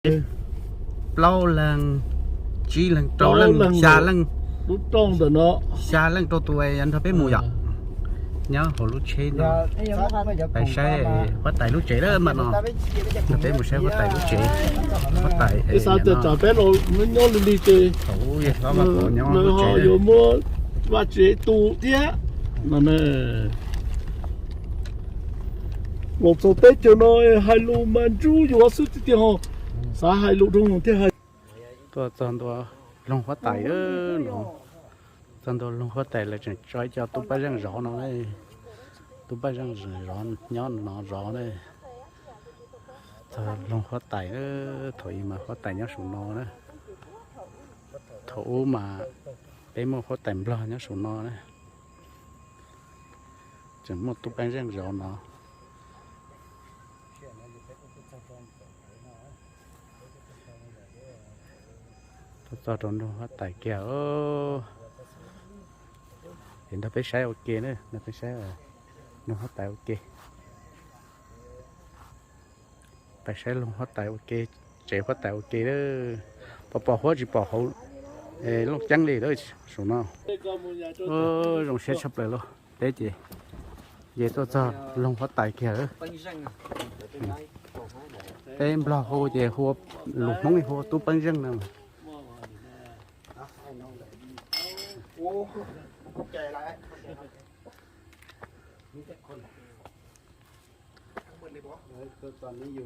Plaub leeg, tsib leeg, rau leej, xya leej, xya leej rau tus nrog peb mus yom. Nyob hauv lub tsheb no, pais saib huab tais lub tsev lawm mas no. Nrog peb mus saib huab tais lub tsev. Huab tais, peb los nyob li li ces thaum ub yog hlob Vaj Pov nyob lub tsev, yuav muab vaj tsev tu thiab no. Los txog teb chaws no hais lus mas ntsub yuav xwb tiag tiag ho, xav hais lus rau thiaj hais. Tuaj txog ntua loog huab tais no, txog ntua loog huab tais lawv tseem tso ib co tub paj zeej zov no. Tub paj zeej zov nyob no zov na. Txog loog huab tais, thaum ub mas huab tais nyob saum no na. Thaum ub mas peb muaj huab tais nplog nyob saum no na. Tseem muaj tub paj zeej zov no. Tuaj txog rau nroog huab tais kiag. Es nrog peb saib ua ke na, nrog peb saib nroog huab tais ua ke. Pais saib loog huab tais ua ke, tsev huab tais ua ke. Pom pom huab tsis pom hauv Looj Ceeb li saum no. Zoo siab tshaj plaws lauj. Peb ces, ces tuaj txog loog huab tais kiag. Peb nplog hu ces hu, lus Hmoob hu tub paj zeej no.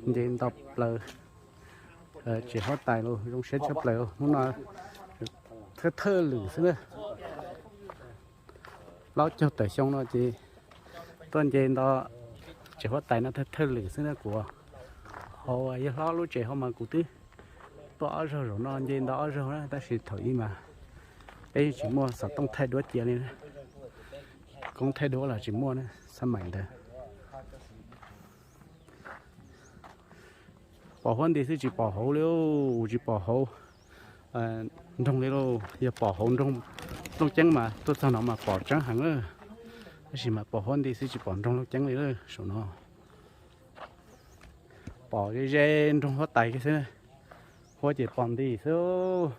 Nce nto plaws tsev huab tais los zoo siab tshaj plaws. Hnub no thawj thawj lwm xwb na. Plaub caug tawm xyoo no ces tuaj nce nto tsev huab tais no thawj thawj lwm xwb na. Kuv hauv yawg hlob lub tsev hauv mas kuv twb tuaj ob zaug zaum no nce nto ob zaug na, tab sis thaum ub mas peb tsis muaj xov tooj thaij duab cia li na. Koob thaij duab los tsis muaj na, xab maim ntawd. Pom huab nti xwb tsis pom hauv li, tsis pom hauv nroog li lauj. Yog pom hauv nroog Looj Ceeb mas tuaj txog no mas pom tseeb heev lawm, tab sis mas pom huab nti xwb tsis pom nroog Looj Ceeb li lawm saum no. Pom ze ze nroog huab tais kiag xwb, huab ces pom nti xwb.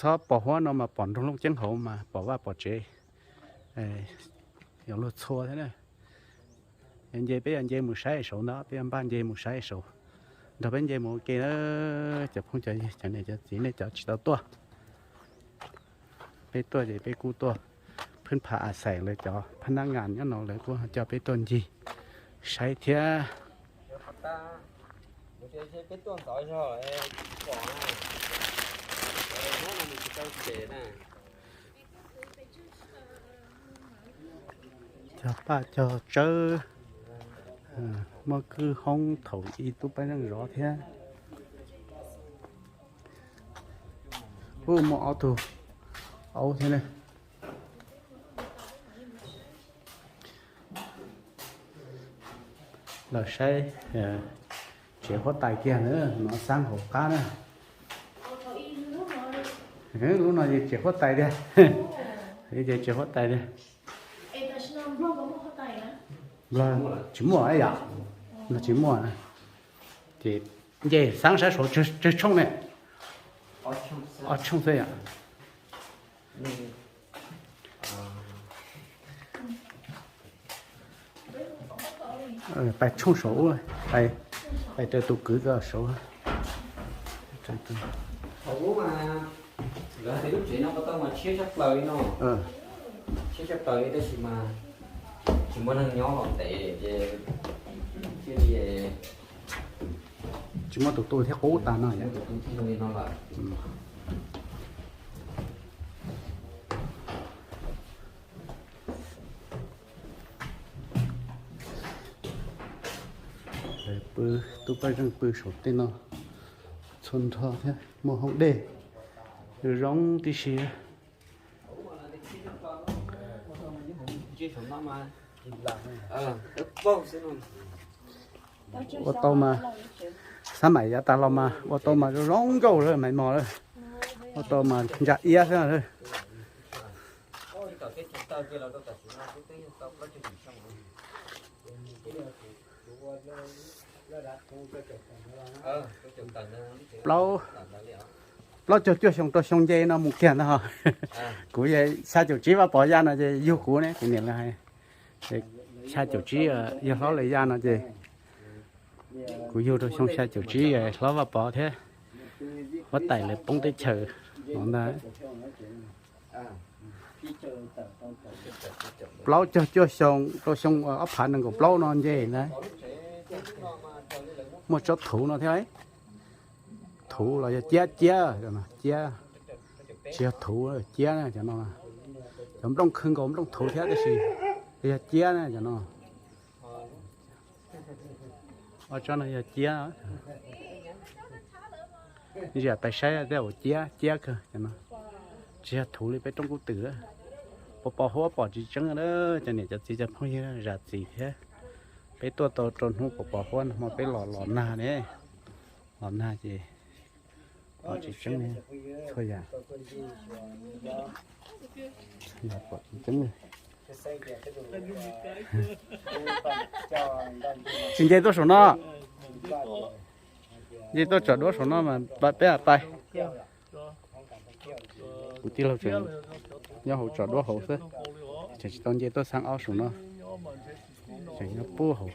Txhob pom huab no mas pom nroog Looj Ceeb hauv mas pom vaj pom tsev, yuav luag txhua thiab na. Yog nce peb yuav nce mus saib saud ntag, peb yuav npaj nce mus saib saud. Nrog peb nce mus ua ke na, cov phooj cov ywg, cov niam cov txiv, nej cov tsis tau tuaj. Peb tuaj ces peb kuj tuaj phwb pha a xais lawv cov phab nab ngas nyob no lawv kuj coj peb tuaj ncig saib thiab. Cog paj cog tsawb, muaj kwj hoob thaum ub tub paj zeej zov thiab. Ub, muaj ob tug aub thiab ne. Los saib tsev huab tais kiag na, no xab hauv qab na. Lub no ces tsev huab tais tiag, ces tsev huab tais tiag. Nplog tsis muaj yom, Nplog tsis muaj. Ces nce xab sab saud tsawg tshooj ne? Ob tshooj xwb yom. Pais tshooj saud, pais raws tus kwv saud. Lub tsev no tau mas tshiab tshaj plaws li no, tshiab tshaj plaws li tab sis mas tsis muaj neeg nyob los ntev ces thiaj li tsis muaj tus tu thiab qub tas no yom. Pw, tub paj zeej pw saum tej no txhua nrho thiab, muaj hoob dej zoo tib si. Ua tau mas, xab maim yav tas los mas ua tau mas zoo nkauj lawm, mais mos lawm, ua tau mas ntsa iab xwb lawm. Plaub, plaub caug cuaj xyoo rau xyoo nce no mus kiag ntag. Kuv xya caum tsib Vaj Pov yaj no ces yug kuv ne, kuv niam lawv hais. Xya caum tsib yawg hlob lawv yaj no ces kuv yug rau xyoo xya caum tsib hlob Vaj Pov thiab huab tais lawv poob teb chaws no ntag. Plaub caug cuaj xyoo rau xyoo ob phav nees nkaum plaub no nce ntag. Muaj tsob thuv no thiab. Thuv los yog ciab, ciab, ciab, tsis yog thuv, ciab cov no. Cov nplooj khw nkaus nplooj thuv thiab tab sis yog ciab na cov no. Ob tsob no yog ciab. Ntsia pais saib tej zaum ciab, ciab kawg cov no. Tsis yog thuv li peb roob kub twm. Pos pos huab pom tsis tseeb na cov niam cov txiv cov phooj ywg zam txim thiab. Peb tuaj tau rau hnub pos pos huab no hmo peb los los nag ne. Los nag ces pom tsis tseeb txhua yam. Pom tsis tseeb. Tsis nce tuaj saum no. Nce tuaj tsom duab saum no mas peb pais. Kuv tij laug tseem nyob hauv tsom duab hauv xwb, tseem tsis tau nce tuaj xab ob saum no, tseem nyob puag hauv.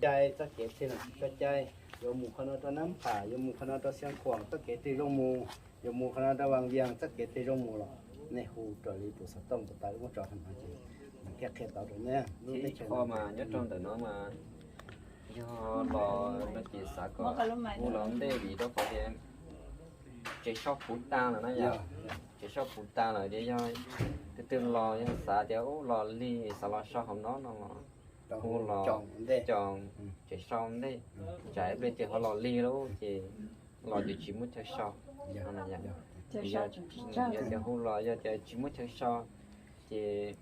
Cai txoj kev txij no tsis txoj cai, yuav mus qhov no rau Nab Pham, yuav mus qhov no rau Xeev Khuam txoj kev txij zoo mus, yuav mus qhov no rau Vaj Vias txoj kev txij zoo mus los nej hu raws li tus xov tooj tus taw muab tso no ces nws thiaj qhia tau rau nej. Lub teb chaws mas nyob rau ntawm no mas yog los no ces xav kom hu los ntej vim rau qhov tias tsev so puv tas lawm na yom. Tsev so puv tas lawm ces yog tus twg los yog xav tias ub los lig xav los so hauv no no los hu los co tsev so ntej, tsam ib pliag ces ho los lig lawm ces los ces tsis muaj chaw so. Yog tias hu los yog tias tsis muaj chaw so ces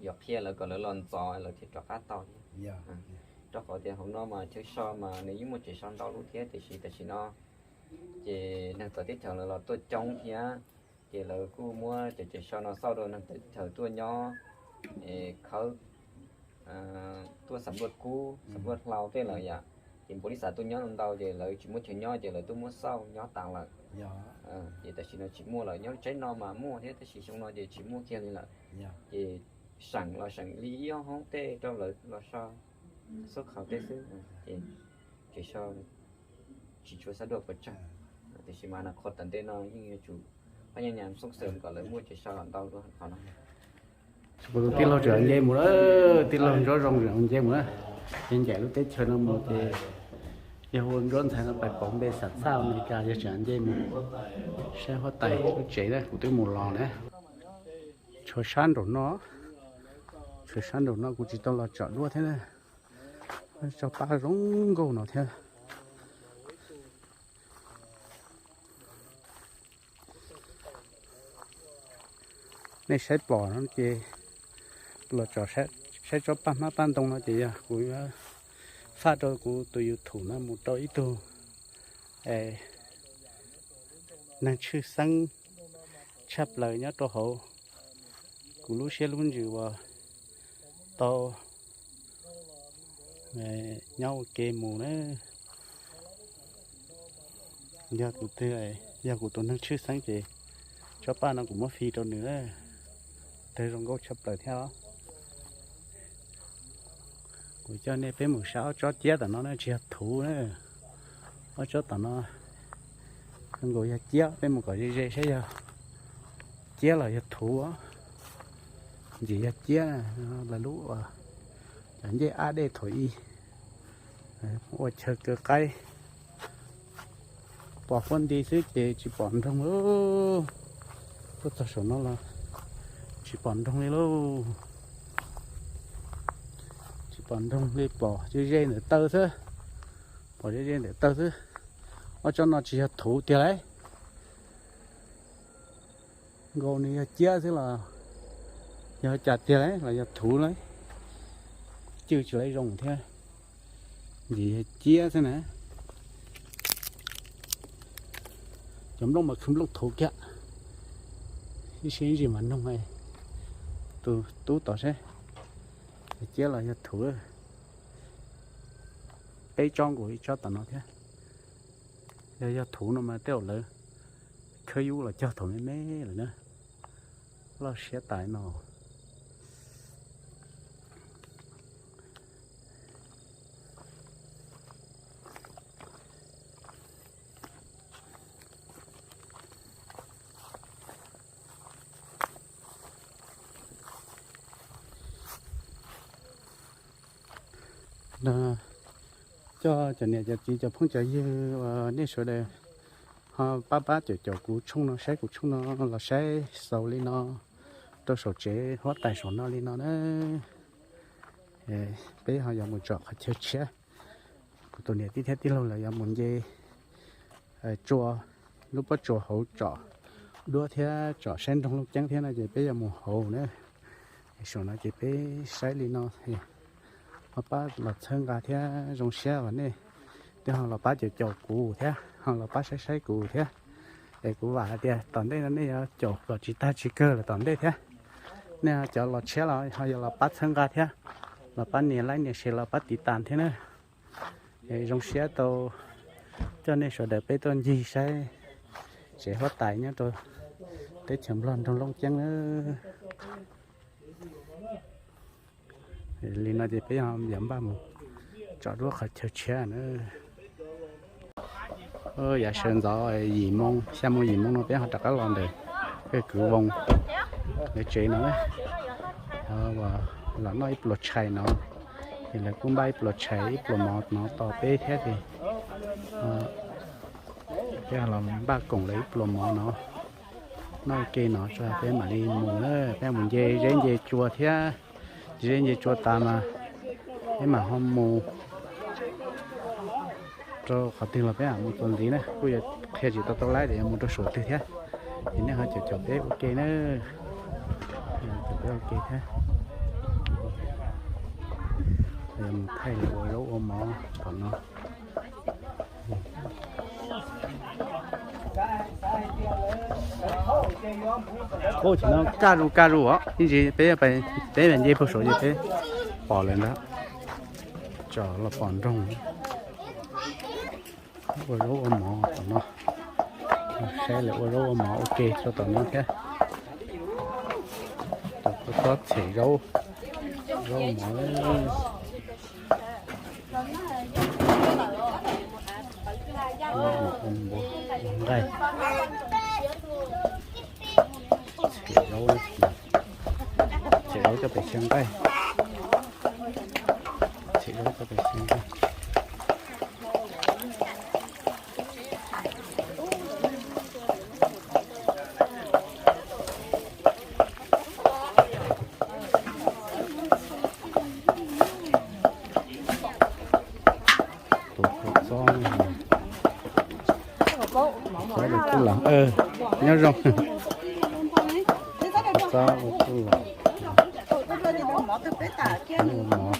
yuav qhia lawv kom lawv los ntxov lawv thiaj rov qab tau thiab. Rau qhov tias hauv no mas chaw so mas nws yeej muaj tsev so ntau lub thiab tiam sis tam sim no ces neeg txawv teb chaws lawv los tuaj coob thiab, ces lawv kuj muab cov tsev so no xauj rau neeg txawv teb chaws tuaj nyob, khawb, tuaj xam luaj kub xam luaj hlau tej lawm yom. Ces npaum li xav tuaj nyob ntau ces lawv tsis muaj chaw nyob ces lawv tuaj muab xauj nyob tas lawm. Ces tam sim no tsis muaj lawm, nyob tsev no mas muaj thiab tab sis xyoo no ces tsis muaj kiag li lawm. Ces seem los seem li ib ob hoob tej rau lawv los so xub qhauv tej xwb, ces tsev so tsis tshua xav dua puas tsawg. Tiam sis mas qhov tom ntej no yeej yuav tsum pab nyiaj nyas xoob xwm kom lawv muaj tsev so ntau dua qhov no. Kuv tus tij laug tseem nce mus lawm, tij laug Ntsuab Zoo tseem nce mus na. Ces ncaim lub teb chaws no mus ces yog hu Ntsuab Ntxhais no pais pauv npe xam txhaj Amelikas yog tseem nce mus saib huab tais lub tsev na, kuv twb mus los na. Tshuav sab nraum no, tshuav sab nraum no kuv tsis tau los tsom duab thiab na. Tsob paj zoo nkauj no thiab. Nej saib pom no ces los tsom saib tsob paj hmab paj ntoo no ces yog kuv faj rau kuv tus YouTube no mus rau ib tug neeg tshwj xeeb tshaj plaws nyob rau hauv kuv lub siab lub ntsws uas tau nyob ua ke mus na. Yog kuv twg, yog kuv tus neeg tshwj xeeb ces tsob paj no kuv muab fij rau nws na. Tawg zoo nkauj tshaj plaws thiab os. Kuv coj nej peb mus saib ob tsob ciab tom no na, tsis yog thuv na. Ob tsob tom no nkaus yog ciab, peb mus kom ze ze saib yog ciab los yog thuv. Ntxim yog ciab, lawv lub cov ncej ab dej thaum ub ua chaw kaw qaib. Pom huab nti xwb ces tsis pom nroog lauj. Tuaj txog saum no los tsis pom nroog li lauj. Tsis pom nroog li, pom ze ze ntawm taw xwb. Pom ze ze ntawm taw xwb. Ob tsob no tsis yog thuv tiag lauj. Nkaus nws yog ciab xwb los yog cas tiag lauj, los yog thuv lauj. Cwj tsis laib zoo thiab. Ntxim yog ciab xwb na. Cov nplooj mas khwv nplooj thuv kiag. Ib sij ib ntsis mas noog tus tub tod seb. Cov ciab los yog thuv, peb tsob nkaus ib tsob tom no thiab. Yog, yog thuv no mas tej zaum lawv khawb yub los cog thaum me me lawm na. Loj siab tas no. Coj cov niam cov txiv cov phooj cov ywg uas nej sawv daws ho pab pab caum caum kuv tshooj no, saib kuv tshooj no los saib xaus li no rau saum tsev huab tais saum no li no na. Peb ho yuav mus tsom qhov chaw tshiab. Kuv tus niam tij thiab tij laug lawv yuav mus nce tsua, lub pob tsuas hauv tsom duab thiab tsom saib nroog Looj Ceeb thiab no ces peb yuav mus hauv na. Saum no ces peb saib li no, ho pab los txhawb nqa thiab zoo siab uas nej twb ho los pab caum caum kuv thiab ho los pab saib saib kuv thiab. Es kuv vam hais tias tom ntej no nej yuav caum kom tsis tag tsis kawg lawm tom ntej thiab. Nej cov los tshiab los ho yuav los pab txhawb nqa thiab, los pab nias like nias share los pab tiv tas thiab na. Zoo siab tau coj nej sawv daws peb tuaj ncig saib tsev huab tais nyob rau teb chaws Nplog nroog Looj Ceeb na. Li no ces peb yuav npaj mus tsom duab qhov chaw tshiab na. Yav sawv ntxov yim moo, xya moo yim moo no peb ho rov qab los ntawm Kwv Voos lawv tsev no, los noj ib pluas tshais no, ces lawv kuj npaj ib pluas tshais ib pluas mov no tos peb thiab ces peb los npaj koom lawv ib pluas mov no noj ua ke no tso peb mam li mus na. Peb mus nce zeb nce tsua thiab, nce zeb nce tsua tas mas peb mam ho mus rau qhov twg los peb mam mus txuas ntxiv na, kuj yuav qhia tsis tau tau lawm tias yuav mus rau saum twg thiab. Ces nej ho caum caum peb ua ke na, caum peb ua ke thiab. Mus thaij lawv ua zaub ua mov tom no. Ub, tsis no kaj zus kaj zus os, ib ntsis peb, peb nce puag saud ces peb pom lawm ntag. Tsom los pom nroog ua zaub ua mov tom no. Saib lawv ua zaub ua mov ua ke rau tom no thiab. Tsob txhem zaub, zaub mov, nqaij, txhem zaub, txhem zaub coj pem xyaw nqaij, txhem zaub coj pem xyaw nqaij. Tus kua txob, txob ua kuj los, nyob zoo. Txob ua kuj los, ua mov.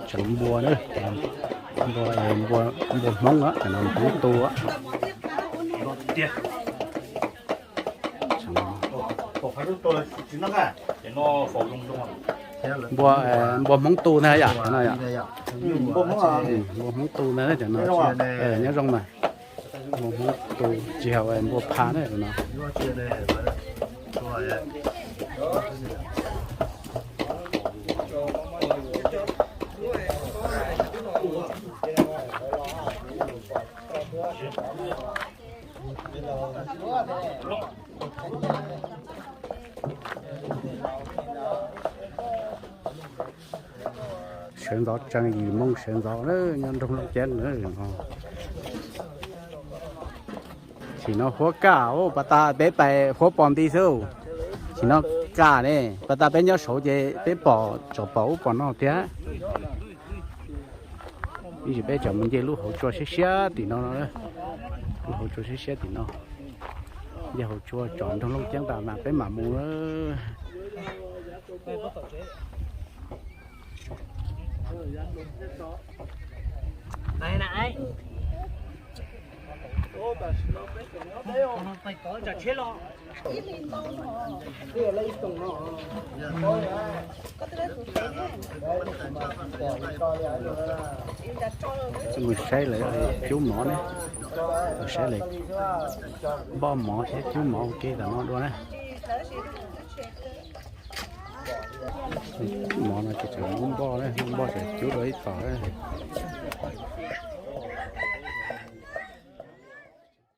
Tseem npua na, npua, npua Hmoob, cov no Hmoob tu. Npua, npua Hmoob tu ntag yom, cov no yom. Npua Hmoob tu ntag cov no, nyob zoo mas. Npua Hmoob tu tsis yog npua pha na no. Sawv ntxov tsees yim moo sawv ntxov na, nyob nroog Looj Ceeb na. Sim no huab kaj, pas tas peb pais huab pos nti xwb. Sim no kaj ne, pas tas peb nyob saud ces peb pom tsom pom ub pom no thiab. Ib ntsis peb tseem mus nce lub hauv tsua siab siab tim no, lub hauv tsua siab siab tim no. Nce hauv tsua tsom nroog Looj Ceeb tas mas peb mam mus. Mus saib lawv cub mov ne, mus saib lawv npoj mov thiab cub mov ua ke tom no dua na. Mov no ces tseem muab npoj na, muab npoj tseem cub dua ib tom na.